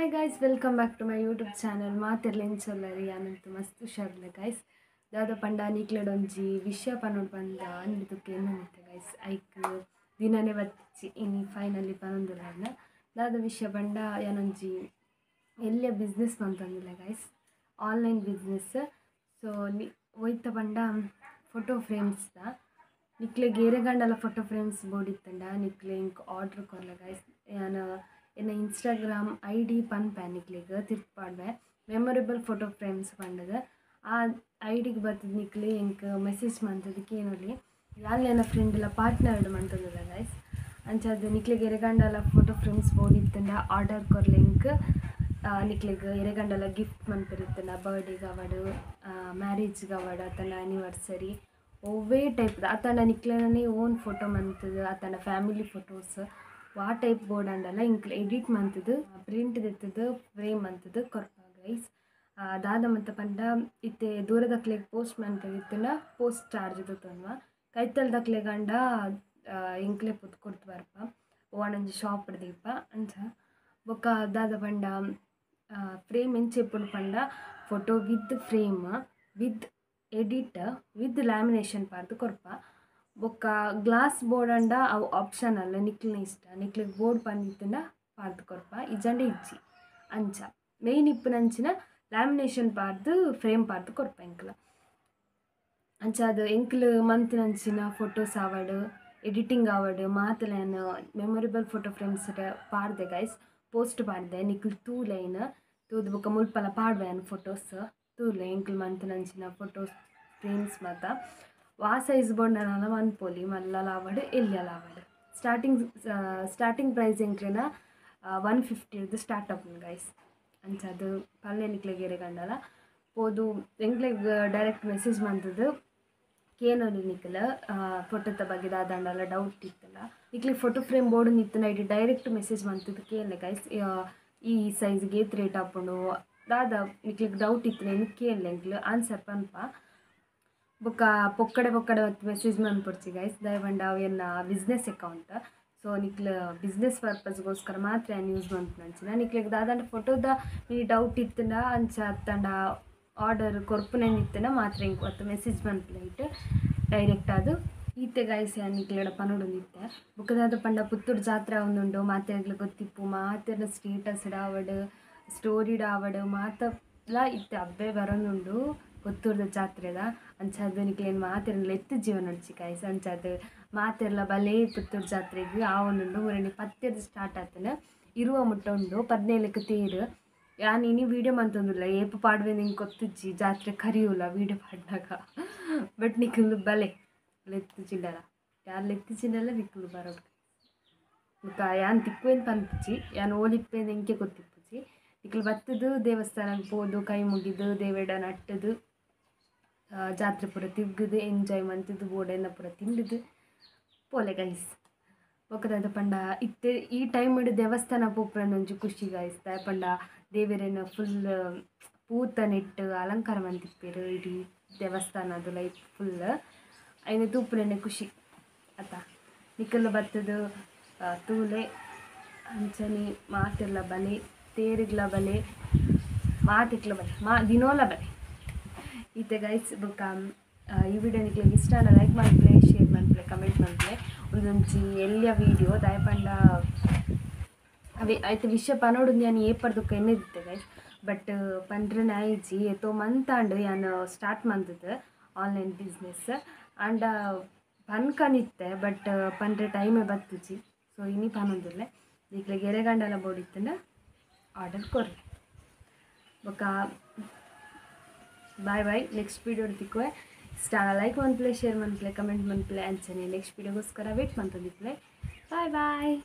Hi guys, welcome back to my YouTube channel. ಮಾತೆರ್ಲೆಂಚೊಲ್ಲರಿ ಯಾನಂತು ಮಸ್ತ್ ಹುಷಾರ್ಲೆ guys. ದಾದ ಪಂಡ ನಿಕ್ಲೆಡೊಂಜಿ ವಿಷಯ ಪನೊಡು ಪಂದ ಅಂದಿದ್ದಕ್ಕೆ ಏನಂತೆ ಗೈಸ್, ಐಕ್ ದಿನನೇ ಬತ್ತಿಚ್ಚಿ ಇನಿ ಫೈನಲಿ ಪನೊಂದುಲ್ಲ. ದಾದ ವಿಷಯ ಪಂಡ ಯಾನೊಂಜಿ ಎಲ್ಲೆ ಬಿಸ್ನೆಸ್ ಮಂತೊಂದುಲ್ಲ ಗೈಸ್, ಆನ್ಲೈನ್ ಬಿಸ್ನೆಸ್. ಸೊ ಒಯ್ತ ಪಂಡ ಫೋಟೋ ಫ್ರೇಮ್ಸ್ದ ನಿಕ್ಲೆಗ್ ಏರೆಗಂಡಲ ಫೋಟೋ ಫ್ರೇಮ್ಸ್ ಬೋಡಿತ್ತಂಡ ನಿಕ್ಲೆ ಇಂಕ್ ಆರ್ಡ್ರ್ ಕೊರ್ಲ ಗೈಸ್. ಯಾನ ಎನ್ನ ಇನ್ಸ್ಟಾಗ್ರಾಮ್ I D ಪನ್ಪೆ ನಿಕ್ಲೆಗ್ ತಿರ್ತ್ ಪಾಡ್ವೆ, ಮೆಮೊರೇಬಲ್ ಫೋಟೋ ಫ್ರೇಮ್ಸ್ ಪಂಡದ ಆ I ಡಿಗೆ ಬರ್ತದ. ನಿಕ್ಲೆ ಎಂಕ್ ಮೆಸೇಜ್ ಮಂತದಕ್ಕೆ ಏನೊಲಿ ಯಾನ್ಲ ಎನ್ನ ಫ್ರೆಂಡ್ ಎಲ್ಲ ಪಾರ್ಟ್ನರ್ಡ್ ಮಂತೊಂದುಲ್ಲ ಗೈಸ್. ಅಂಚಾದ್ ನಿಕ್ಲೆಗ್ ಎರೆಗಂಡಲ ಫೋಟೋ ಫ್ರೇಮ್ಸ್ ಬೋಡಿತ್ತಂಡ ಆರ್ಡರ್ ಕೊರ್ಲೆ ಇಂಕ್. ನಿಕ್ಲೆಗ್ ಎರೆಗಂಡಲ ಗಿಫ್ಟ್ ಮನ್ಪೆರಿತ್ತಂಡ ಬರ್ಡೇಗ್ ಆವಡ್, ಮ್ಯಾರೇಜ್ಗೆ ಆವಡ್, ಅತ್ತಂಡ ಆನಿವರ್ಸರಿ ಒವ್ವೇ ಟೈಪ್ದ, ಅತ್ತಂಡ ನಿಕ್ಲೆನನೇ ಓನ್ ಫೋಟೋ ಮಂತದ, ಅತ್ತಂಡ ಫ್ಯಾಮಿಲಿ ಫೋಟೋಸ್ ವಾ ಟೈಪ್ ಬೋರ್ಡ್ ಅಂಡಲ ಇಂಕ್ಲೆ ಎಡಿಟ್ ಮಂತದು ಪ್ರಿಂಟ್ ದೆತ್ತದು ಫ್ರೇಮ್ ಮಂತದು ಕೊರ್ಪ ಗೈಸ್. ದಾದ ಮಂತ ಪಂಡ ಇತ್ತೆ ದೂರದಕ್ಲೆಗ್ ಪೋಸ್ಟ್ ಮನ್ಪೆರಿತ್ತಂಡ ಪೋಸ್ಟ್ ಚಾರ್ಜ್ ದೆತ್ತೊನ್ವ, ಕೈತಲ್ದಕ್ಲೆಗ್ ಅಂಡ ಇಂಕ್ಲೆ ಪೊತ್ ಕೊರ್ತು ಬರ್ಪ ಓಣೊಂಜಿ ಶಾಪ್ ದೀಪ ಅಂಚ. ಬೊಕ್ಕ ದಾದ ಪಂಡ ಫ್ರೇಮ್ ಎಂಚ ಇಪ್ಪುಂಡು ಪಂಡ photo with frame with edit with lamination ಪಾಡ್ದ್ ಕೊರ್ಪ. ಬೊಕ್ಕ ಗ್ಲಾಸ್ ಬೋರ್ಡ್ ಅಂಡ ಅವು ಆಪ್ಷನ್ ಅಲ್ಲ, ನಿಕ್ಲೆನ ಇಷ್ಟ, ನಿಕ್ಲೆಗ್ ಬೋರ್ಡ್ ಪಂದಿತ್ತಂಡ ಪಾಡ್ದ್ ಕೊರ್ಪ, ಇಜ್ಜಂಡ ಇಜ್ಜಿ ಅಂಚ. ಮೇಯ್ನ್ ಇಪ್ಪುನಂಚಿನ ಲ್ಯಾಮಿನೇಷನ್ ಪಾಡ್ದ್ ಫ್ರೇಮ್ ಪಾಡ್ದ್ ಕೊರ್ಪ ಎಂಕ್ಲ. ಅಂಚಾದ್ ಎಂಕ್ಲು ಮಂತಿನಂಚಿನ ಫೋಟೋಸ್ ಆವಡ್, ಎಡಿಟಿಂಗ್ ಆವಡ್ ಮಾತಲ ಯಾನ್ ಮೆಮೊರೇಬಲ್ ಫೋಟೋ ಫ್ರೇಮ್ಸ್ ಪಾಡ್ದೆ ಗೈಸ್, ಪೋಸ್ಟ್ ಪಾಡ್ದೆ. ನಿಕ್ಲು ತೂಲೆ ಐನ್ ತೂದು ಬೊಕ್ಕ ಮುಲ್ಪಲ ಪಾಡ್ವೆ ಯಾನ್ ಫೋಟೋಸ್ ತೂಲೆ ಎಂಕ್ಲು ಮಂತಿನಂಚಿನ ಫೋಟೋಸ್ ಫ್ರೇಮ್ಸ್ ಮಾತ. ವಾ ಸೈಜ್ ಬೋರ್ಡ್ನಲ ಮನ್ಪೊಲಿ, ಮಲ್ಲಲ ಆವಡ್ ಎಲ್ಯಲ ಆವಡ್. ಸ್ಟಾರ್ಟಿಂಗ್ ಪ್ರೈಸ್ ಎಂಕ್ಲೆನ 150 ಸ್ಟಾರ್ಟ್ ಆಪುಂಡು ಗೈಸ್. ಅಂಚಾದ್ ಪಲ್ಲೆ ನಿಕ್ಲೆಗ್ ಎರೆಗಂಡಲ ಪೋದು ಎಂಕ್ಲೆಗ್ ಡೈರೆಕ್ಟ್ ಮೆಸೇಜ್ ಮಂತುದು ಕೇನೊಲಿ ನಿಕ್ಲ ಫೋಟೋತ ಬಗ್ಗೆ ದಾದಾಂಡಲ ಡೌಟ್ ಇತ್ತಂಡ. ನಿಕ್ಲೆಗ್ ಫೋಟೋ ಫ್ರೇಮ್ ಬೋರ್ಡ್ ಇತ್ತಂಡ ಐಟ್ ಡೈರೆಕ್ಟ್ ಮೆಸೇಜ್ ಮಂತುದು ಕೇನ್ಲೆ ಗೈಸ್, ಈ ಸೈಜ್ಗೆ ಏತ್ ರೇಟ್ ಆಪುಂಡು ದಾದ ನಿಕ್ಲೆಗ್ ಡೌಟ್ ಇತ್ತಂಡ ಕೇನ್ಲೆ, ಎಂಕ್ಲು ಆನ್ಸರ್ ಪನ್ಪ. ಬೊಕ್ಕ ಪೊಕ್ಕಡೆ ಪೊಕ್ಕಡೆ ಮೆಸೇಜ್ ಮನ್ಪೊಡ್ಚಿ ಗೈಸ್, ದಯಪಂಡ ಅವು ಎನ್ನ ಬಿಸ್ನೆಸ್ ಅಕೌಂಟ್. ಸೊ ನಿಕ್ಲ ಬಿಸ್ನೆಸ್ ಪರ್ಪಸ್ಗೋಸ್ಕರ ಮಾತ್ರ ಯಾನ್ ಯೂಸ್ ಮನ್ಪುನಂಚಿನ. ನಿಕ್ಲೆಗ್ ದಾದಾಂಡ ಫೋಟೋದ ಮಿನಿ ಡೌಟ್ ಇತ್ತಂಡ ಅಂಚ ಅತ್ತಂಡ ಆರ್ಡರ್ ಕೊರ್ಪುನೆನ್ ಇತ್ತಂಡ ಮಾತ್ರ ಎಂಕ್ ಒತ್ತು ಮೆಸೇಜ್ ಮನ್ಪುಲೆ ಐಟ್ ಡೈರೆಕ್ಟ್ ಆದ್. ಈತೆ ಗೈಸ್ ಯಾನ್ ನಿಕ್ಲೆಡ ಪನೊಡೊಂದಿತ್ತೆ. ಬೊಕ್ಕ ದಾದ ಪಂಡ ಪುತ್ತೂರು ಜಾತ್ರೆ ಆವೊಂದುಂಡು, ಮಾತೆರ್ಗ್ಲ ಗೊತ್ತಿಪ್ಪು, ಮಾತೆರ್ನ ಸ್ಟೇಟಸ್ ಆವಡ್ ಸ್ಟೋರಿಡ್ ಆವಡ್ ಮಾತಲ ಇತ್ತೆ ಅಬ್ಬೆ ಬರೊಂದುಂಡು ಪುತ್ತೂರ್ದ ಜಾತ್ರೆದ. ಅಂಚಾದ್ ನಿಕ್ಲೆನ್ ಮಾತೆರ್ನ ಲೆತ್ತ್ ಜೀವನೊಡ್ಚಿ ಗೈಸ್. ಅಂಚಾದ್ ಮಾತೆರ್ಲ ಬಲೇ ಪುತ್ತೂರು ಜಾತ್ರೆಗ್ ಆವೊಂದುಂಡು. ಮುರಣಿ 10 ಸ್ಟಾರ್ಟ್ ಆತುಂಡು, 20 ಮುಟ್ಟ ಉಂಡು, 17ಕ್ ತೇರು. ಯಾನ್ ಇನಿ ವೀಡಿಯೋ ಮಂತೊಂದುಲ್ಲ, ಏಪ ಪಾಡ್ವೆಂದ್ ಎಂಕ್ ಗೊತ್ತುಜ್ಜಿ, ಜಾತ್ರೆ ಕರಿಯುಲ್ಲ ವೀಡಿಯೋ ಪಾಡ್ನಗ. ಬಟ್ ನಿಕುಲು ಬಲೆ ಲೆತ್ತುಜಿಂಡಲ, ಯಾನ್ ಲೆತ್ತುಜಿಂಡಲ ನಿಕುಲು ಬರೊಡು. ಬೊಕ್ಕ ಯಾನ್ ತಿಕ್ಕುವೆಂದ್ ಪನ್ಪುಜಿ, ಯಾನ್ ಓಲಿಪ್ಪೆಂದ್ ಎಂಕೆ ಗೊತ್ತಿಪ್ಪುಜಿ. ನಿಕುಲು ಬತ್ತುದು ದೇವಸ್ಥಾನಗ್ ಪೋದು ಕೈ ಮುಗಿದು ದೇವೆಡ ನಟ್ಟುದು ಜಾತ್ರೆ ಪೂರ ತಿರ್ಗುದು ಎಂಜಾಯ್ ಮಂತುದು ಬೋಡೆನ್ನ ಪೂರ ತಿಂಡುದು ಪೋಲೆ ಗೈಸ್. ಬೊಕ್ಕ ದಾದ ಪಂಡ ಇತ್ತೆ ಈ ಟೈಮ್ ದೇವಸ್ಥಾನ ಪೋಪುನ ಒಂಜಿ ಖುಷಿ ಗೈಸ್. ದಾಯೆ ಪಂಡ ದೇವೆರೆನ ಫುಲ್ ಪೂತ ನೆಟ್ಟು ಅಲಂಕಾರ ಮಂತಿಪ್ಪೆರ್ ಇಡೀ ದೇವಸ್ಥಾನದ ಲೈಫ್ ಫುಲ್ ಐನ ತೂಪುನೆನೆ ಖುಷಿ ಅತ್ತ. ನಿಕುಲು ಬತ್ತುದು ತೂಲೆ ಅಂಚನೆ ಮಾತೆರ್ಲ ಬಲೆ, ತೇರುಗ್ಲ ಬಲೆ, ಮಾತೆಕ್ಲ ಬಲೆ, ದಿನೋಲ ಬಲೆ. ಈತೆ ಗೈಸ್. ಬೊಕ್ಕ ಈ ವಿಡಿಯೋ ನಿಕ್ಲೆಗ್ ಇಷ್ಟ ಆಂಡ ಲೈಕ್ ಮನ್ಪುಲೆ, ಶೇರ್ ಮನ್ಪುಲೆ, ಕಮೆಂಟ್ ಮನ್ಪುಲೆ. ಉಂದೊಂಜಿ ಎಲ್ಯ ವಿಡಿಯೋ, ದಾಯೆ ಪಂಡ ಅವೇ ಐತ ವಿಷಯ ಪನೊಡುಂದು ಯಾನ್ ಏಪರ್ದೊಕ್ಕ ಎನ್ನೆದಿತ್ತೆ ಗೈಸ್. ಬಟ್ ಪಂಡ್ರೆನೆ ಆಯಿಜಿ, ಏತೋ ಮಂತಾಂಡ್ ಯಾನ್ ಸ್ಟಾರ್ಟ್ ಮಂತುದು ಆನ್ಲೈನ್ ಬಿಸ್ನೆಸ್. ಆಂಡ ಪನ್ಕನಿತ್ತೆ ಬಟ್ ಪಂಡ್ರೆ ಟೈಮೇ ಬತ್ತುಜಿ. ಸೊ ಇನಿ ಪನೊಂದುಲ್ಲೆ. ನಿಕ್ಲೆಗ್ ಎರೆಗಂಡಲ ಬೋಡಿತ್ತಂಡ ಆರ್ಡರ್ ಕೊರ್ಲೆ. ಬೊಕ್ಕ ಬಾಯ್ ಬಾಯ್, ನೆಕ್ಸ್ಟ್ ವೀಡಿಯೋ ತಿಕ್ಕುವೆ. ಇಷ್ಟ ಲೈಕ್ ಮನ್ಪುಲೆ, ಶೇರ್ ಮನ್ಪುಲೆ, ಕಮೆಂಟ್ ಮನ್ಪುಲೆ. ಅಂಚನೆ ನೆಕ್ಸ್ಟ್ ವೀಡಿಯೋಗೋಸ್ಕರ ವೇಟ್ ಮಂತೊಂದಿಪ್ಪುಲೆ. Bye boy.